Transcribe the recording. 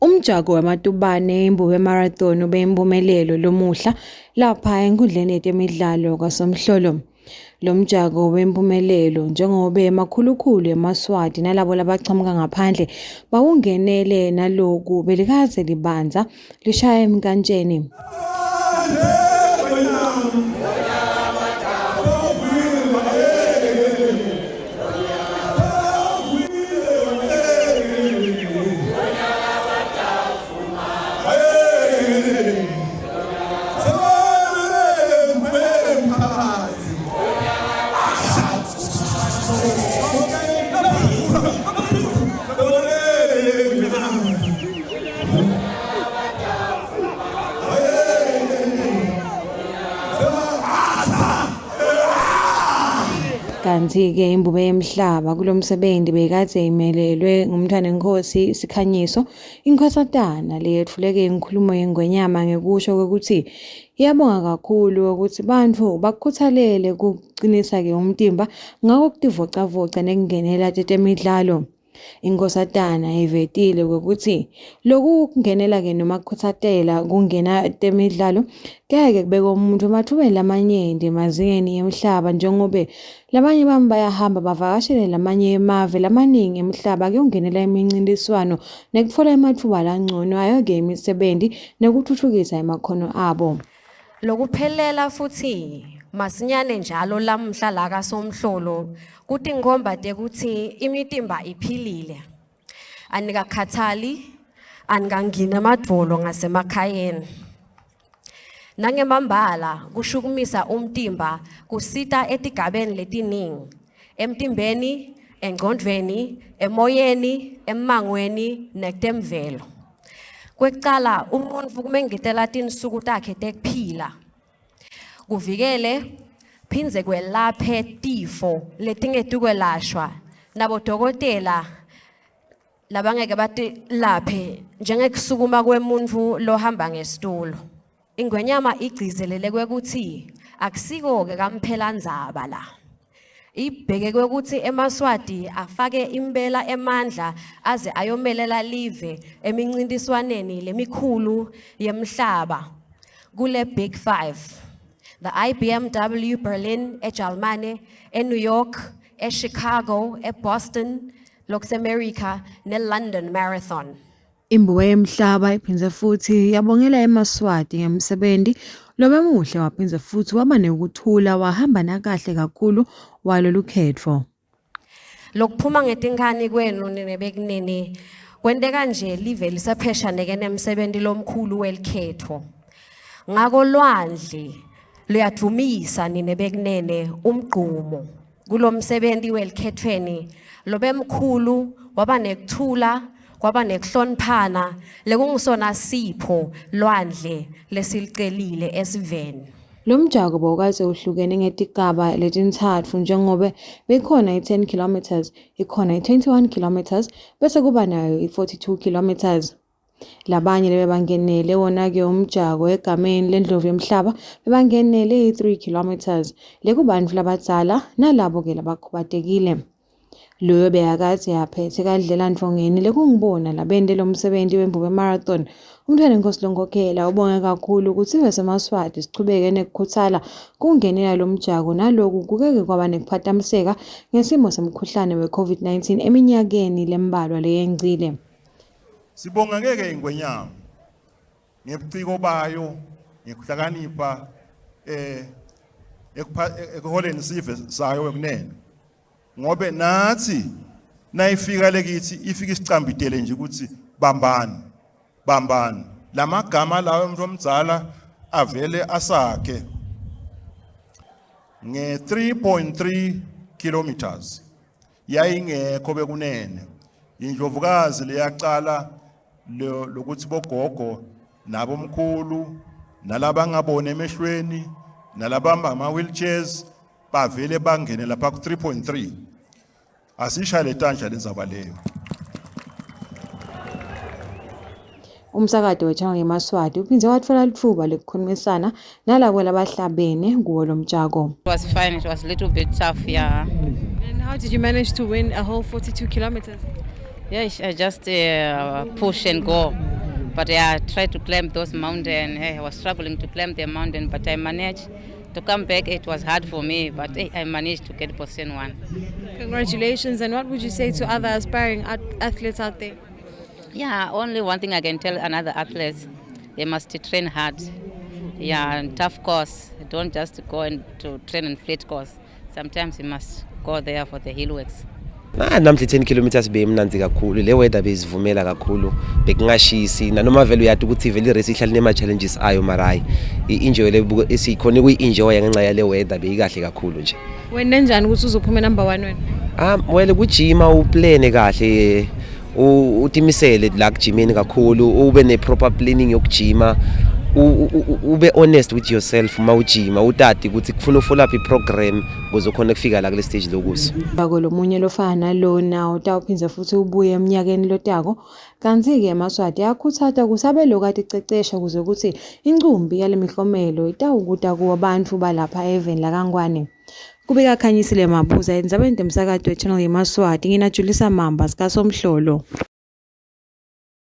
Umjako wematubane iMbube Marathon ube impumelelo lomuhla lapha enkundleni yetemidlalo kaSomhlolo. Lo mjako wempumelelo njengoba emakhulukhulu emaSwati nalabo labachamuka ngaphandle bawungenele naloku belikaze libanza lishaya emnkantsheni. Kanti-ke imbube yemhlaba kulo msebenzi beyikade imelelwe ngumntwanenkosi Sikhanyiso Inkhosatana leyetfuleke inkhulumo yengwenyama ngekusho kwekutsi iyabonga kakhulu ukuthi bantfu bakukhutsalele kucinisa-ke umtimba ngako kutivocavoca nekungenela tetemidlalo. Inkhosatana ivetile kwekutsi loku kungenela-ke noma kukhutsatela kungena temidlalo ngeke kubeke umuntfu emathubeni lamanyenti emazingeni emhlaba njengobe Labanye bami bayahamba bavakashele lamanye emave lamaningi emhlaba kuyongenela imincintiswano nekutfola ematfuba langcono ayo-ke imisebenti nekutfutfukisa emakhono abo. Lokuphelela futhi masinyane njalo lamuhla la kaSomhlolo kutinkhomba tekutsi imitimba iphilile. Anikakhathali, anikangini emadvolo ngasemakhayeni. Nangemambala kushukumisa umtimba kusita etigabeni letiningi emtimbeni, engcondvweni, emoyeni, emmangweni nekutemvelo. Kwekucala umuntfu kumengetela tinsuku takhe tekuphila. Kuvikele phindze kwelaphe tifo letingetukwelashwa nabodokotela labangeke batilaphe njengekusukuma kwemuntfu lohamba ngesitulo. Ingwenyama igcizelele kwekutsi akusiko-ke kamphelandzaba la. Ibheke kwekutsi emaSwati afake impela emandla aze ayomelela live emincintiswaneni lemikhulu yemhlaba kule Big Five. The IBMW Berlin eJalimane, eNew York, eChicago, eBoston, lokuseMerica ne-London Marathon. Imbuwa yemhlaba iphindze futhi yabongela emaSwati ngemsebenti lobemuhle waphindze futhi waba nekuthula wahamba nakahle kakhulu walolu khetfo. Lokuphuma ngetinkhani kwenu nine bekunene kwenteka nje live lisapheshaneke nemsebenti lomkhulu welikhetfo. Ngako lwandle luyadvumisa nine bekunene umgqumo kulomsebenti welikhethweni lobemkhulu waba nekuthula kwaba nekuhloniphana lekungisona sipho lwandle lesilicelile esiveni. Lo mjako bowukadze uhlukene ngetigaba letintsatfu njengobe bekhona i-10 kilometres, ikhona i-21 kilometres bese kuba nayo i-42 kilometres. Labanye lebebangenele wona-ke umjako egameni lendlovu yemhlaba bebangenele i-3 kilometres lekubantfu labadzala nalabo-ke labakhubatekile. Loyo bekakadze aphethe kadlela ntfongeni lekungibona labente lo msebenti wembube marathon. Umntwana Nkosi Lonkokhela ubonge kakhulu kutsi sive semaSwati sichubeke nekukhuthala kungenela lo mjako naloku kukeke kwaba nekuphatamiseka ngesimo semkhuhlane we-COVID-19 eminyakeni lembalwa leyengcile. Sibonga ngeke ingwenyama ngebuciko bayo ngekuhlakanipha eh ekuholeni sive sayo wekunene ngobe nathi nayifika lekithi ifika isicambitele nje ukuthi bambani bambani lamagama lawo umuntu omdzala avele asakhe nge 3.3 kilometers yayingekho bekunene indlovukazi leyaqala lokuthi bogogo nabomkhulu nalabangaboni emehlweni nalabamba ama-wheelchairs bavele bangene lapha ku-3.3 asishaye letandla lenzaba leyo. Umsakato weChannel yemaSwati uphindze watfola litfuba lekukhulumisana nalabo labahlabene kuwo lo mjako. It was fine. It was a little bit tough, yeah. And how did you manage to win a whole 42 kilometers? Yes, I just push and go. But yeah, I tried to climb those mountain. I was struggling to climb the mountain, but I managed to come back. It was hard for me, but I managed to get position 1. Congratulations. And what would you say to other aspiring athletes out there? Yeah, only one thing I can tell another athletes, they must train hard. Yeah, and tough course. Don't just go and to train in flat course. Sometimes you must go there for the hill works. Ah, namhla 10 kilometers beyimnandzi kakhulu, le weather beyisivumela kakhulu, bekungashisi nanoma vele uyati ukuthi vele i-race ihlala nema-challenges ayo, mara hayi, i-enjoy le sikhona ukuyi-enjoya ngenxa yale weather, beyikahle kakhulu nje. Wena njani ukuthi uzophume number 1 wena? Um, well, kujima uplane kahle, utimisele la kujimeni kakhulu, ube ne-proper planning yokujima, ube honest with yourself uma ujima, utati ukuthi kufuna ufollow up i-program ukuze ukhone kufika la kule stage lokuso. Bako lomunye lofana nalona utawuphindze futhi ubuye eminyakeni lotako, kantsi-ke emaSwati ayakhutsatwa kutsi abe lokhu aticecesha kuze kutsi incumbi yale miklomelo itawukuta kuwo bantfu balapha eveni lakaNgwane. Kubika Khanyisile Mabuza endzabeni temsakato we-Channel yemaSwati, nginajulisa Mamba sikaSomhlolo.